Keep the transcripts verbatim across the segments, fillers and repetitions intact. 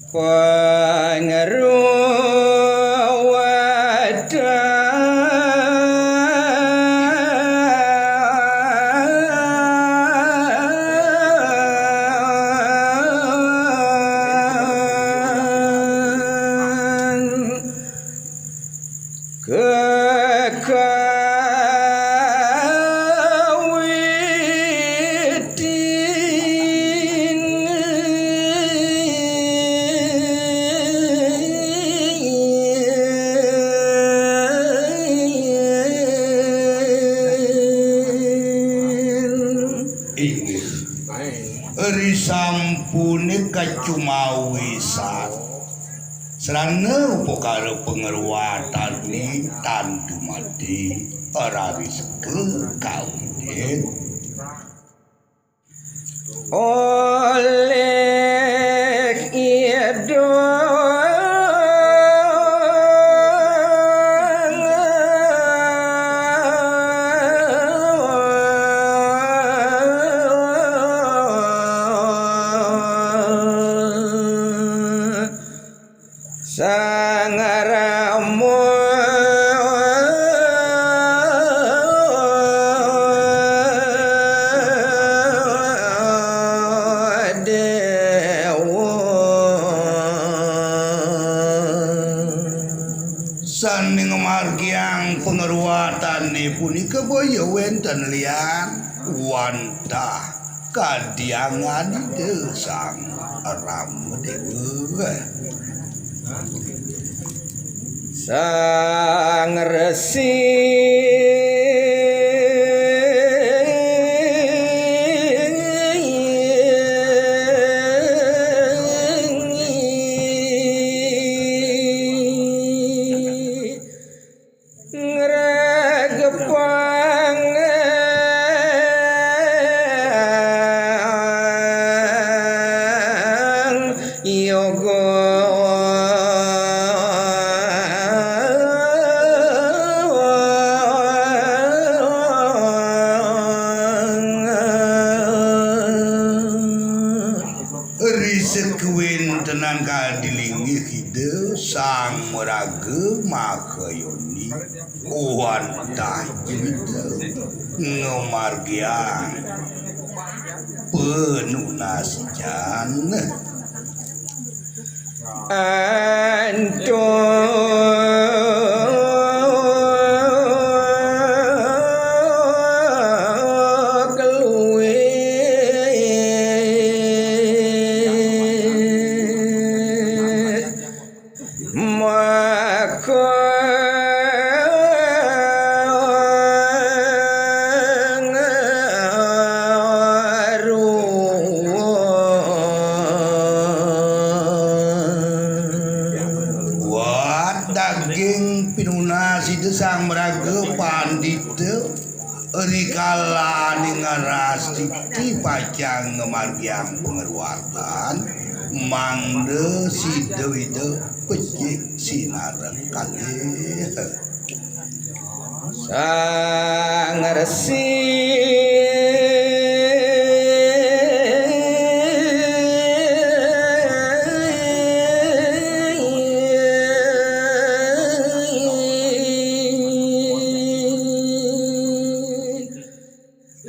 Pangruwatan. Kekawitin. Inggih. Risampune kacumawisan. Srana upakara pangruwatane tan dumadi, raris kawedin. Olih Ida. Sang Rama. Dewa. Sane ngamargiang pangruwatane punika boya wenten liyan wantah kadi anggan Ida Sang Rama Dewa. Sang Resi. Ngregepang yoga. Ri sakawentenan kadi linggih Ida Sang Maraga Mahayoni wantah Ida ngamargiang panunas jana. Antuk luwih. Maka ruwet. Wah, daging pinunas Ida Sang Maraga Pandita. Rikalaning ngarastiti pacang ngamargiang pangruwatan, mangda sida wida becik sinareng kalih. Sang Resi.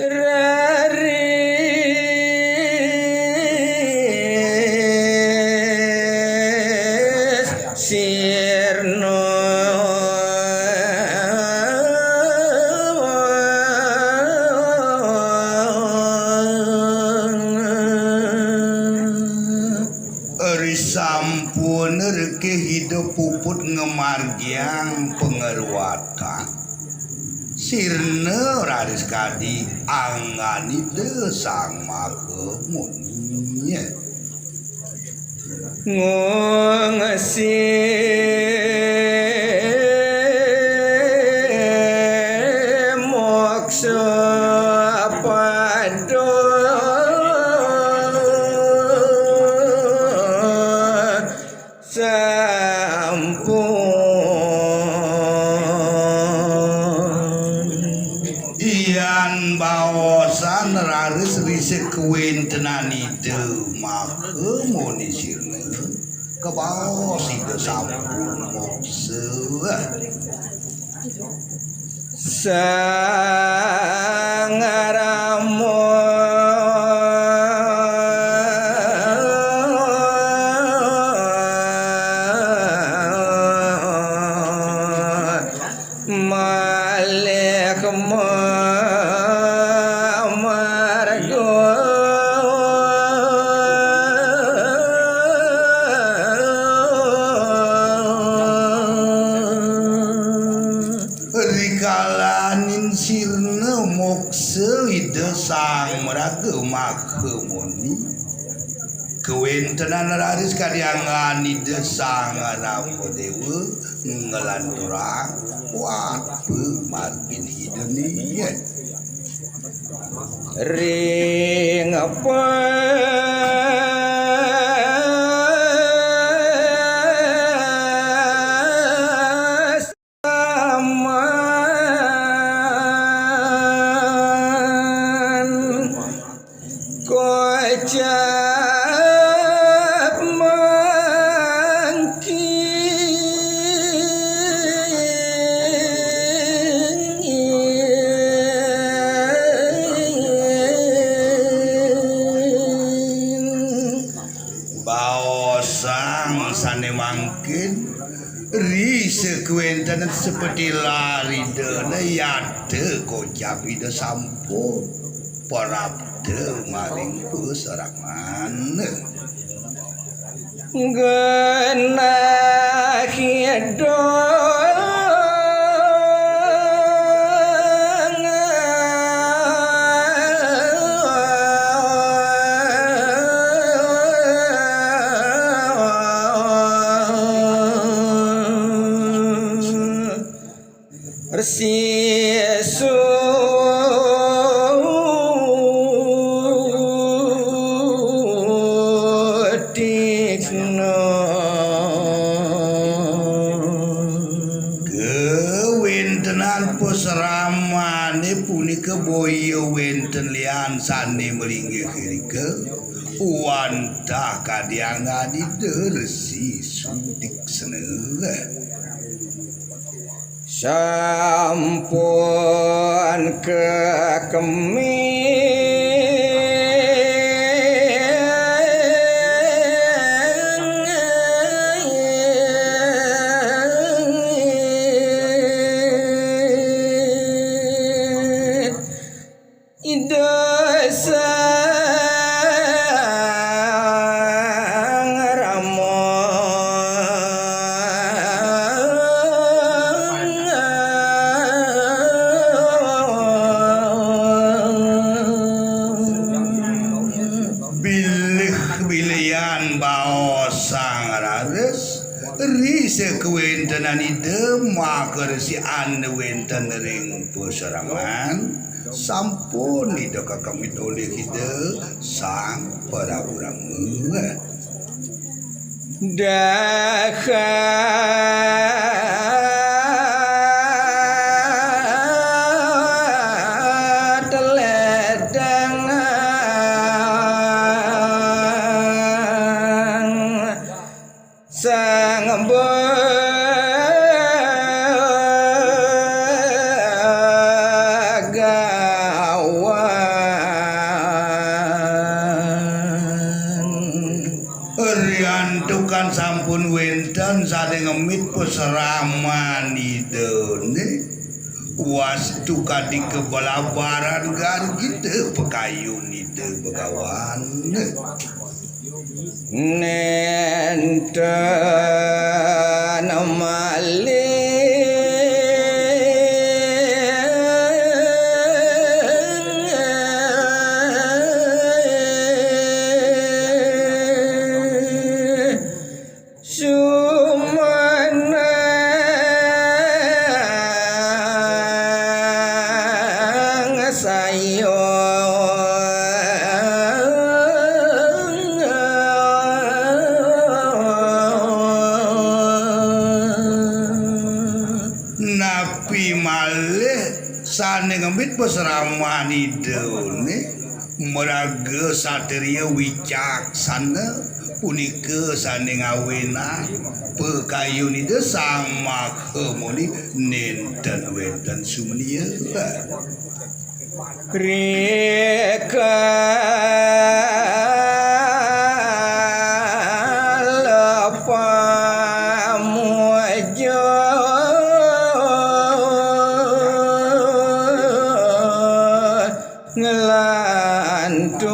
Raris sirna. Risampun rekih Ida puput ngamargiang pangruwatan. Sirna raris kadi anggan Ida Sang Maha Munia. Ngungsi moksa pada. Sampun. Yan baosan raris ri sakawentenan Ida Maha Muni sirna, Kebaos Ida sampun moksa. Sang Rama malih mamarga. Rikalaning sirna moksa Ida Sang Maraga Makamuni, kawentenan raris kadi anggan Ida Sang Rama Dewa nglanturang wata margin Ida ning ring pas aman. Kocap mangkin. Baosang sané mangkin, ri sakéwanten sapatilar Ida, yata kocap Ida sampun prapta maring pasraman. Genah Ida. Resi Sutikna. Kawéntenan pasramané punika boya wénten lian sané malinggih irika, wantah kadi anggan Ida Resi Sudiksena. Sampun kakemit. Ida Sang Rama. Bilih-bilihan baos sang raris, ri sakawéntenan Ida maka resi anu wénten ring pasraman. Sampun Ida kakemit olih Ida Sang Prabu Rama. Dahat ledang. Sang Bagawan. Riantukan sampun wénten sané ngemit pasraman Idané, wastu kadi kabalabaran gargita pakayun Ida Bagawan. Nénten malih. Sumanang saya. Napi malih sané ngemit pasraman Idané, maraga satria wicaksana, Punika sané ngawénang pakayun Ida Sang Maha Mulia nénten wénten sumia. Rikala pamuja nglantur.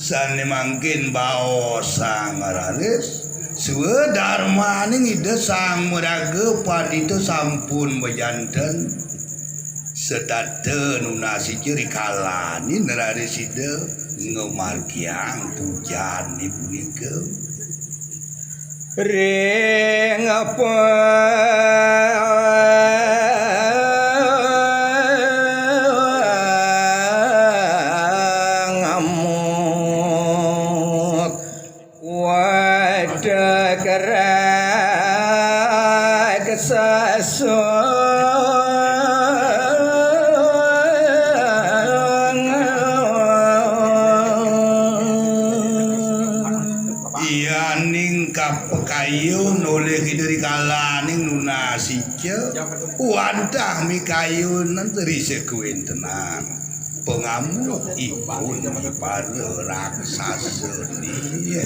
Sané mangkin baos sang raris, swadarmaning Ida Sang Maraga Pandita sampun majanten. Setata nunas ica rikalaning raris Ida ngamargiang pujané punika. Ring pangamuk wadek raksasa. Yaning kapakayun olih Ida rikalaning nunas ica, wantah mikayunan ri sakawéntenan pangamuk ipun para raksasa niki.